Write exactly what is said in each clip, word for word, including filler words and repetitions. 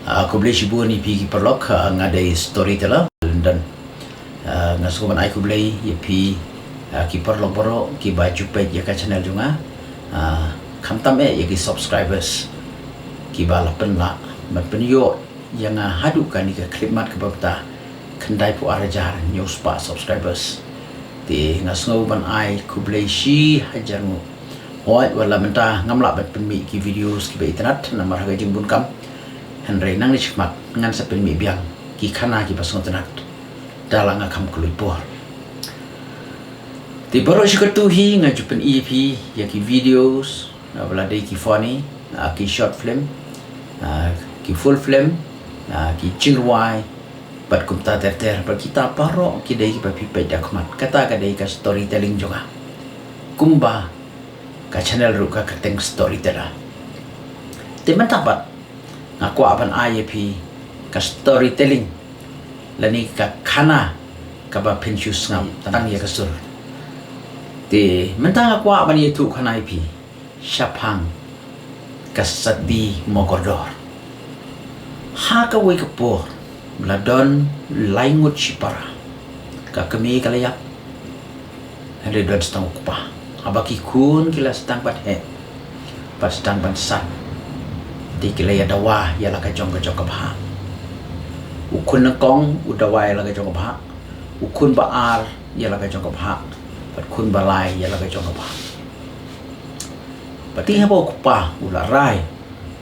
Ah, khublei shibun ïa phi ki paralok, ah, nga dei Storyteller London. Ah, nga sngewbha ban ai khublei ïa phi, ah, ki paralok baroh kiba ju peit ïa ka channel jong nga. Ah, khamtam eh ïa ki subscribers kiba la pynlah ban pynïoh ïa nga haduh kane ka khyllipmat kaba mynta khyndai phew ar hajar hynñiew spah subscribers. Te nga sngewbha ban ai khublei shi hajar nguh. Hooid, wat la mynta ngam lah ban pynmih ki videos kiba itynnad namar ha ka jingbun kam. Hynrei nangne shakhmat ngan sa pynmih biang ki khana kiba sngewtynnad da la nga kham khlaiñ por. Te baroh shi katto hi nga ju pyni ïa phi ïa ki videos, ah, ba la dei ki funny, ah, ki short film, ah, ki full film, ah, ki jingrwai bad kumta ter ter, bad kita baroh ki dei kiba phi peit da khmat. Kata ka dei ka storytelling jong nga. Kumba ka channel ruh ka kyrteng Storyteller. Te mynta pat nga kwah ban ai ïa phi ka storytelling lane ka khana kaba phin shu sngap tang ïa ka sur. Te mynta nga kwah ban ïathuh khana ïa phi shaphang ka sati mokordor. Ha kawei ka por la don lai ngut shipara. Ka kmie ka la ïap, hynrei don sa tang u kpa. Haba ki khun ki la sdang ban heh bad sdang ban san, te ki la ïa dawa ïa la ka jong ka jong ka bhah. U khun nyngkong u dawa ïa la ka jong ka bhah, u khun ba ar ïa la ka jong ka bhah, bad khun ba lai ïa la ka jong ka bhah. Bad te haba u kpa u la rai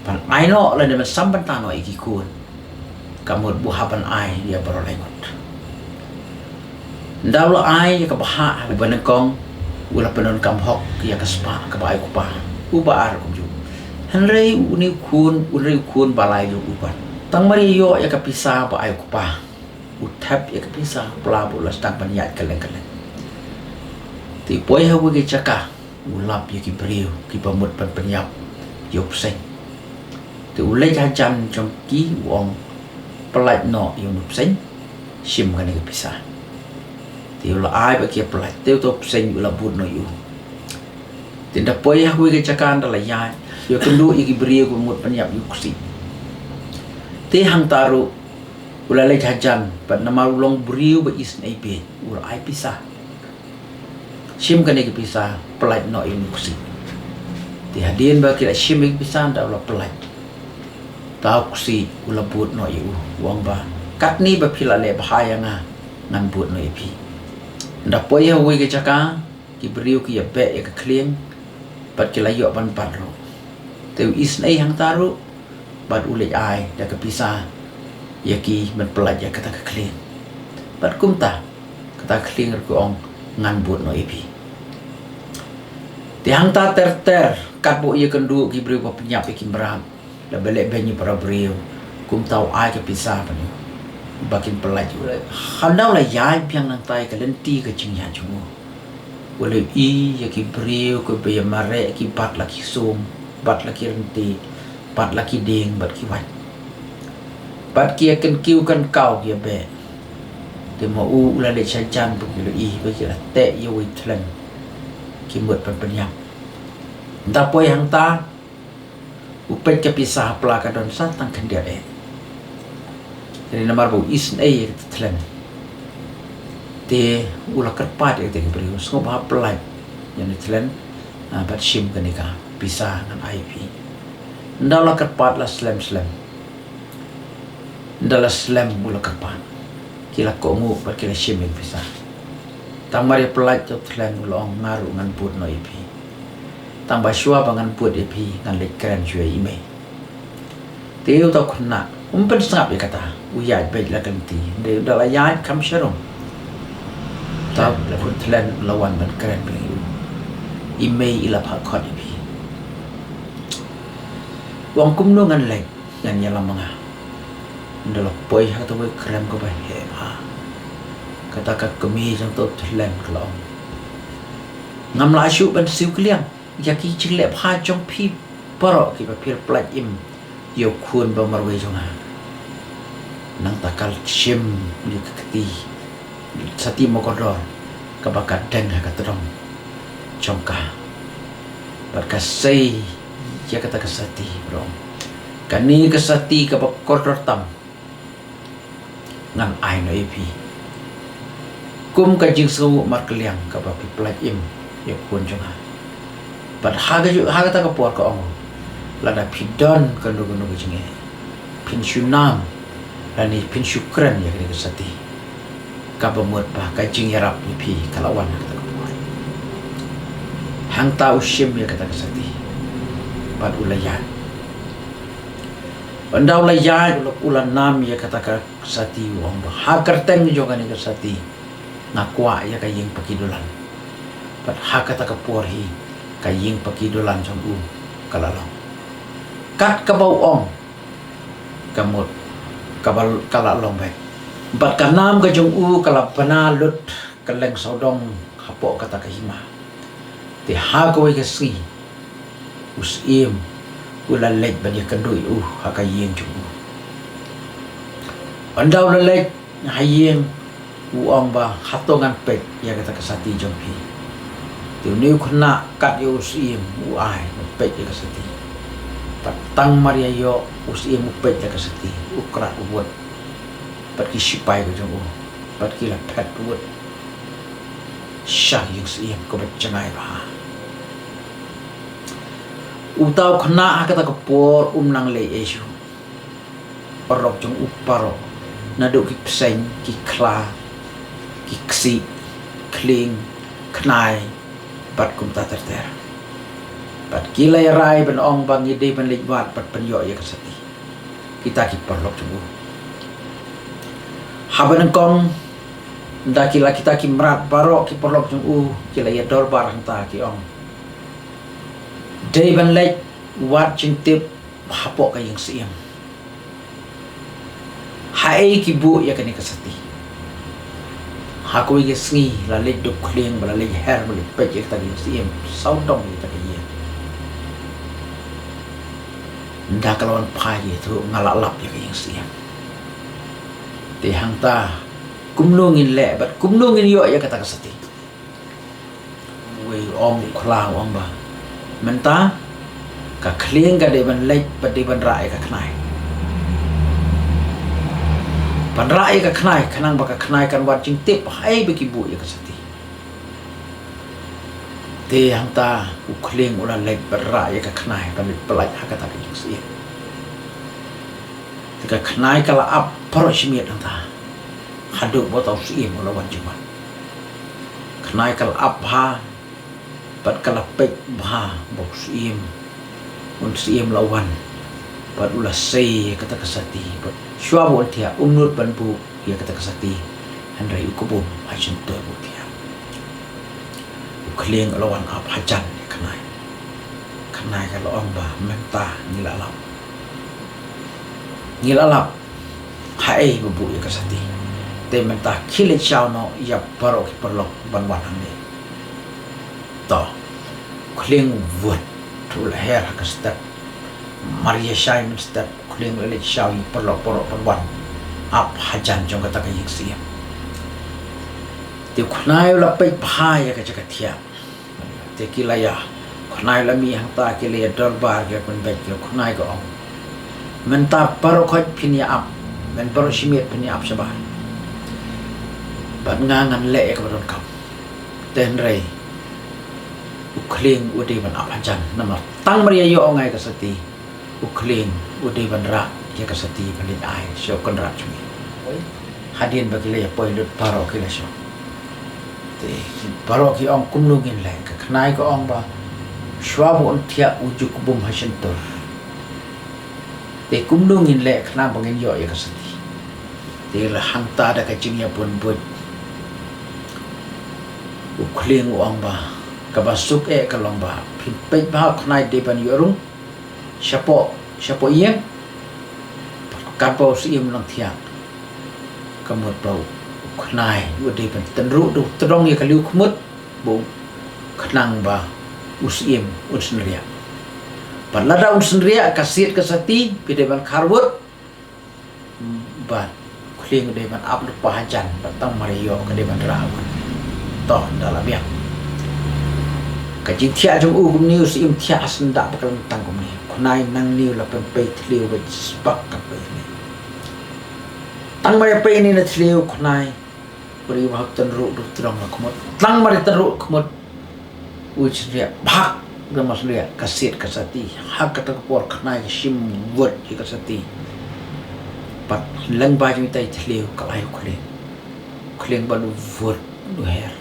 ban ai noh lane ban sam bynta noh ïa ki khun, ka mut ba u hap ban ai ïa baroh lai ngut. Ynda u la ai ïa ka bhah ha uba nyngkong, u la pyndonkam hok ïa ka spah kaba ai u kpa uba ar kumjuh. Hynrei une u khun, hynrei u khun ba lai ruh u pan. Tang mar ïa ïoh ïa ka pisa ba ai u kpa, u thep ïa ka pisa pla ba u la sdang ban ïaid kylleng kylleng. Te u poi ha kawei ka jaka, u lap ïa ki briew kiba mut ban pynïap ïa u bseiñ. Te u leit hajan jong ki u ong, pyllait noh ïa une u bseiñ, shim kane ka pisa. Te u la ai bad ki ïa pyllait, te uta u bseiñ u la bud noh ïa u. Te ynda poi ha kawei ka jaka ynda la ïaid, ïakynduh ïa ki briew kiba mut ban ïap ïa u ksih. Te hangta ruh u la leit hajan, bad namar u long briew ba isynei beit, u la ai pisa. Shim kane ka pisa, pyllait noh ïa une u ksih. Te hadien ba ki la shim ïa ka pisa, ynda u la pyllait, uta u ksih u la bud noh ïa u, u ong ba, katne ba phi la leh bha ïa nga, ngan bud noh ïa phi. Ynda poi ha kawei ka jaka, ki briew ki ïa beh ïa ka khlieng, bad ki la ïoh ban bat ruh. Te u isynei hangta ruh, bad u leit ai da ka pisa ïa ki ban pyllait ïa kata ka khlieng. Bad kumta, kata ka khlieng ruh ka ong, ngan bud noh ïa phi. Te hangta ter ter, katba u ïakynduh ki briew ba pynïap ïa ki mrad, la ba leh beiñ ïa para briew, kumta u ai ka pisa ban ïa u, ba kin pyllait ïa u. Haba u la ïaid biang nangta ïa ka lynti ka jingïaid jong u, u la ïohi ïa ki briew kiba ïa mareh, ki bat la ki sum, bat la ki ryntieh, bat la ki dieng bad ki wait, bad ki ïa kynkiew kynkaw ki ïa beh. Te ma u u la leit shajan ba ki la ïohi ba ki la teh ïa uwei u thlen, ki mut ban pynïap. Ynda poi hangta, u peit ka pisa ha pla ka don sa tang khyndiat eh. Hynrei namar ba u isynei ïa kata ka thlen, te u la kyrpad ïa kata ka briew, sngewbha pyllait ïa une u thlen, ah, bad shim kane ka pisa, ngan ai ïa phi. Ynda u la kyrpad la slem slem. Ynda la slem u la kyrpad, ki la kohnguh bad ki la shim ïa ka pisa. Tang mar ïa pyllait ïa uta u thlen u la ong, nga ruh ngan bud noh ïa phi. Tang ba shuwa ba ngan bud ïa phi ngan leit kren shuwa ïa i mei. Te uta u khynnah um pynsngap ïa kata, u ïaid beit la ka lynti. Hynrei ynda la ïaid kham sharum, uta u khun thlen u la wan ban kren beit ïa u. I mei i la phah khot ïa phi. U ong kumno ngan leit, ngan ïalam ma nga. Ynda la poi ha kata kawei ka krem kaba heh bha, kata ka kmie jong uta u thlen ka la ong, ngam lah shuh ban siew kylliang ïa ki jingleh bha jong phi baroh kiba phi la pyllait im ïa u khun ba marwei jong nga. Nangta ka la shim ïa ka kti sati mokordor kaba ka deng ha ka tdong jong ka, bad ka sei ïa kata ka sati, bad ka ong, Kane ka sati kaba kordor tam ngan ai noh ïa phi kum ka jingsngew markylliang kaba phi pynlait im ïa u khun jong nga. Bad ha ka ju-, ha kata ka por ka ong, lada phi don kano kano ka jingeh, phin shu nam lane phin shu kren ïa kane ka sati, kaba mut ba ka jingïarap ïa phi ka la wan ha kata ka por. Hangta u shim ïa kata ka sati bad u la ïaid. Ynda u la ïaid, u la, u la nam ïa kata ka sati, u ong ba ha kyrteng jong kane ka sati nga kwah ïa ka ïing paki dulan. Bad ha kata ka por hi ka ïing paki dulan jong u ka la long. Kat kaba u ong, ka mut kaba, ka la long beit. Bad ka nam ka jong u ka la bna lut kylleng sawdong hapoh kata ka hima. Te ha kawei ka sngi u syiem u la leit ban ïakynduh ïa u ha ka ïing jong u. Ynda u la leit ha ïing, u ong ba, hato ngan peit ïa kata ka sati jong phi? Te une u khynnah kat ïa u syiem u ai ban peit ïa ka sati. Bad tang mar ïa ïoh u syiem u peit ïa ka sati, u krat u wut bad ki shipai ka jong u bad ki la phet wut sha ïing syiem kaba jngai bha. Uta u khynnah ha kata ka por um nang leh ei shuh. Paralok jong u baroh, naduh ki bseiñ, ki khla, ki ksih, khlieng, khnai bad kumta ter ter. Bad ki la ïarai ban ong ba ngi dei ban leit wad bad ban ïoh ïa ka sati. Kita ki paralok jong u. Haba nyngkong, ynda ki la, kita ki mrad baroh ki paralok jong u ki la ïadorbar hangta, ki ong, dei ban leit wad jingtip hapoh ka ïing syiem. Haei ki buh ïa kane ka sati? Ha kawei ka sngi la leit da u khlieng ba la leit her ba leit peit ïa kata ka ïing syiem, sawdong ïa kata ka ïing. Ynda ka la wan phai, ïathuh, nga la lap ïa ka ïing syiem. Te hangta kumno ngin leh bad kumno ngin ïoh ïa kata ka sati? Uwei u ong, u khla u ong ba mynta ka khlieng ka dei ban leit bad dei ban rah ïa ka khnai. Ban rah ïa ka khnai, khnang ba ka khnai kan wad jingtip haei ba ki buh ïa ka sati. Te hangta u khlieng u la leit ban rah ïa ka khnai, ban leit pyllait ha kata ka ïing syiem. Te ka khnai ka la ap baroh shi miet hangta haduh ba uta u syiem u la wan jingwan. Khnai ka la ap bha bad ka la peit bha ba u syiem, un syiem la wan bad u la sei ïa kata ka sati, bad shuwa ba un thiah um nud ban buh ïa kata ka sati, hynrei u kbum ha shyntur ba u thiah. U khlieng u la wan ap hajan ïa khnai. Khnai ka la ong ba mynta ngi la lap. Ngi la lap haei ba buh ïa ka sati. Te mynta khie leit shaw noh ïa baroh ki paralok ban wan hangne. To, u khlieng u wut, u la her ha ka step. Mar ïa shai mynstep, u khlieng u la leit shaw ïa ki paralok baroh ban wan ap hajan jong kata ka ïing syiem. Te u khnai u la peit bha ïa ka jaka thiah. Te ki la ïa, u khnai u la mih hangta, ki la ïadorbar, ki la pynbeit, ki la, u khnai ka ong, mynta baroh khoit phin ïa ap, mynta baroh shi miet phin ïa ap shabar. Bad nga ngan leh ïa kaba donkam. Te hynrei u khlieng u dei ban ap hajan, namar tang mar ïa ïoh nga ïa ka sati, u khlieng u dei ban rah ïa ka sati ban leit ai sha u kynrad jong ngi. Hadien ba ki la ïa poi lut baroh ki la shong. Te baroh ki ong kumno ngin leh, ka khnai ka ong ba shuwa ba un thiah u ju kbum ha shyntur. Te kumno ngin leh khnang ba ngin ïoh ïa ka sati? Te la hangta da ka jingïabun buit u khlieng u ong ba kaba suk eh ka long ba phin peit bha u khnai dei ban ïoh rung shapoh, shapoh ïing. Katba u syiem u nang thiah, ka mut ba u khnai u dei ban tynruh, u tdong ïa ka liu khmut, ba u, khnang ba u syiem un synriah. Bad lada un synriah ka siat ka sati, phi dei ban kharwut. Bad u khlieng u dei ban ap lypa hajan, bad tang mar ïoh ka dei ban rah wut. To, da la biang. Ka jingthiah jong u kumne, u Syiem thiah ha syndah ba ka la tang kumne. Khnai, nangne u la pynpei thliew bad spak ka pei ne. Tang mar ïa pei ne na thliew, Khnai. Bri ba hap tynruh ruh tyrong la khmut. Tang mar ïa tynruh khmut, u shynriah bhak, da mar shynriah ka siat ka sati. Ha kata ka por Khnai ka shim wut ïa ka sati. Bad lyngba jong ita i thliew ka ai u Khlieng. Khlieng bad u wut u her.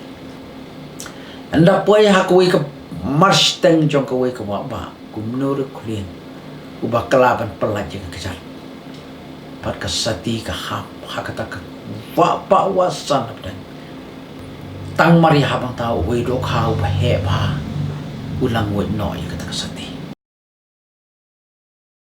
Ynda poi ha kawei ka marshiteng jong kawei ka wah bah, kumno ruh Khlieng uba kylla ban pyllait ïa ka kjat. Bad ka sati ka hap ha kata ka wah bah wah san hapdeng. Tang mar ïa hap hangta uwei dohkha uba heh bha u la nguid noh ïa